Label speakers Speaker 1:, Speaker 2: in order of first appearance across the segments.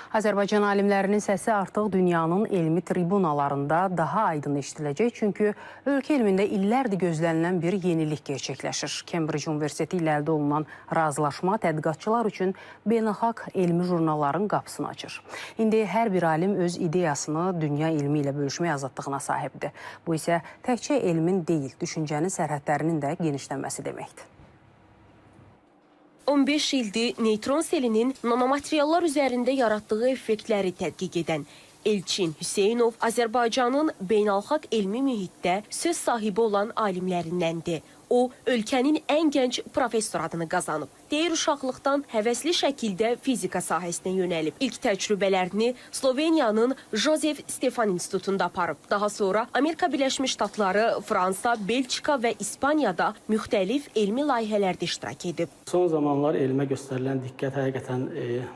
Speaker 1: Azərbaycan alimlərinin səsi artıq dünyanın elmi tribunalarında daha aydın eşidiləcək. Çünki ölkə elmində illərdir gözlənilən bir yenilik gerçəkləşir. Cambridge Universiteti ilə əldə olunan razılaşma tədqiqatçılar üçün beynəlxalq elmi jurnalların qapısını açır. İndi hər bir alim öz ideyasını dünya elmi ilə bölüşmək azadlığına sahibdir. Bu isə təkcə elmin deyil, düşüncənin sərhədlərinin də genişlənməsi deməkdir.
Speaker 2: 15 ildir neytron selinin nanomateriallar üzərində yaratdığı effektləri tədqiq edən Elçin Hüseynov Azərbaycanın beynəlxalq elmi mühitdə söz sahibi olan alimlərindəndir. O, ölkənin ən gənc professor adını qazanıb. Deyir, uşaqlıqdan həvəsli şəkildə fizika sahəsinə yönəlib. İlk təcrübələrini Sloveniyanın Jozef Stefan İnstitutunda aparıb. Daha sonra Amerika Birləşmiş Ştatları, Fransa, Belçika və İspaniyada müxtəlif elmi layihələrdə iştirak edib.
Speaker 3: Son zamanlar elmə göstərilən diqqət həqiqətən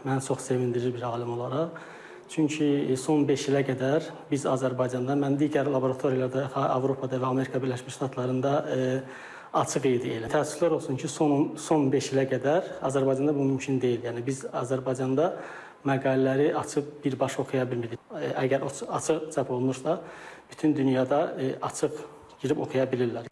Speaker 3: məni çox sevindirir bir alim olaraq. Çünki son 5 ilə qədər biz Azərbaycanda, mən digər laboratoriyalarda, Avropada və Amerika Birləşmiş Ştatlarında açıq idi elə. Təəssüflər olsun ki, son 5 ilə qədər Azərbaycanda bu mümkün deyil. Yəni biz Azərbaycanda məqalələri açıb birbaşa oxuya bilmirik. Əgər açıq çap olunursa, bütün dünyada açıq girib oxuya bilirlər.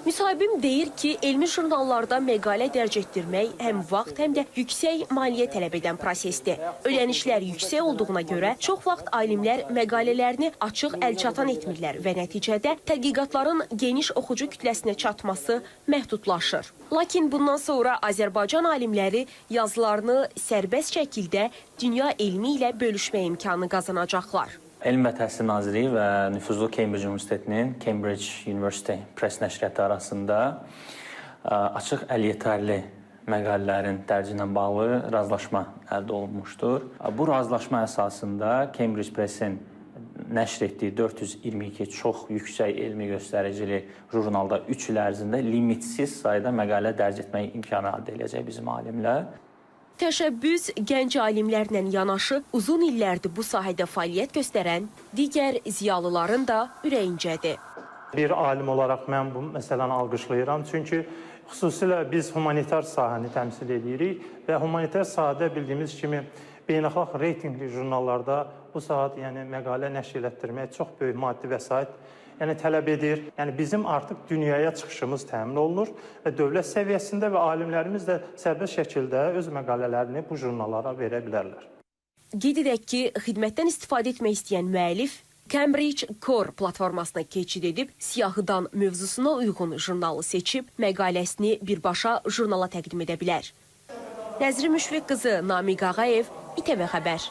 Speaker 2: Müsahibim deyir ki, elmi jurnallarda məqalə dərc etdirmək həm vaxt, həm də yüksək maliyyə tələb edən prosesdir. Ödənişlər yüksək olduğuna görə çox vaxt alimlər məqalələrini açıq əlçatan etmirlər və nəticədə tədqiqatların geniş oxucu kütləsinə çatması məhdudlaşır. Lakin bundan sonra Azərbaycan alimləri yazılarını sərbəst şəkildə dünya elmi ilə bölüşmə imkanı qazanacaqlar.
Speaker 4: Elm və Təhsil Nazirliyi və nüfuzlu Cambridge Universitetinin Cambridge University Press nəşriyyatı arasında açıq əlyetərli məqalələrin dərci ilə bağlı razılaşma əldə olunmuşdur. Bu razılaşma əsasında Cambridge Pressin nəşr etdiyi 422 çox yüksək elmi göstəricili jurnalda 3 il ərzində limitsiz sayda məqalə dərc etmək imkanı əldə edəcək bizim alimlər.
Speaker 2: Təşəbbüs gənc alimlərlə yanaşı uzun illərdir bu sahədə fəaliyyət göstərən digər ziyalıların da ürəyincədir.
Speaker 5: Bir alim olaraq mən bu məsələni alqışlayıram. Çünki xüsusilə biz humanitar sahəni təmsil edirik və humanitar sahədə bildiyimiz kimi beynəlxalq reytinqli jurnallarda bu saat yəni məqalə nəşr elətdirmək çox böyük maddi vəsait yəni tələb edir. Yəni bizim artıq dünyaya çıxışımız təmin olunur və dövlət səviyyəsində və alimlərimiz də sərbəst şəkildə öz məqalələrini bu jurnallara verə bilərlər.
Speaker 2: Qeyd edək ki, xidmətdən istifadə etmək istəyən müəllif Cambridge Core platformasına keçid edib, siyahıdan mövzusuna uyğun jurnalı seçib, məqaləsini birbaşa jurnala təqdim edə bilər. Nəzrin Müşfiq qızı, Namiq Ağayev, İTV Xəbər.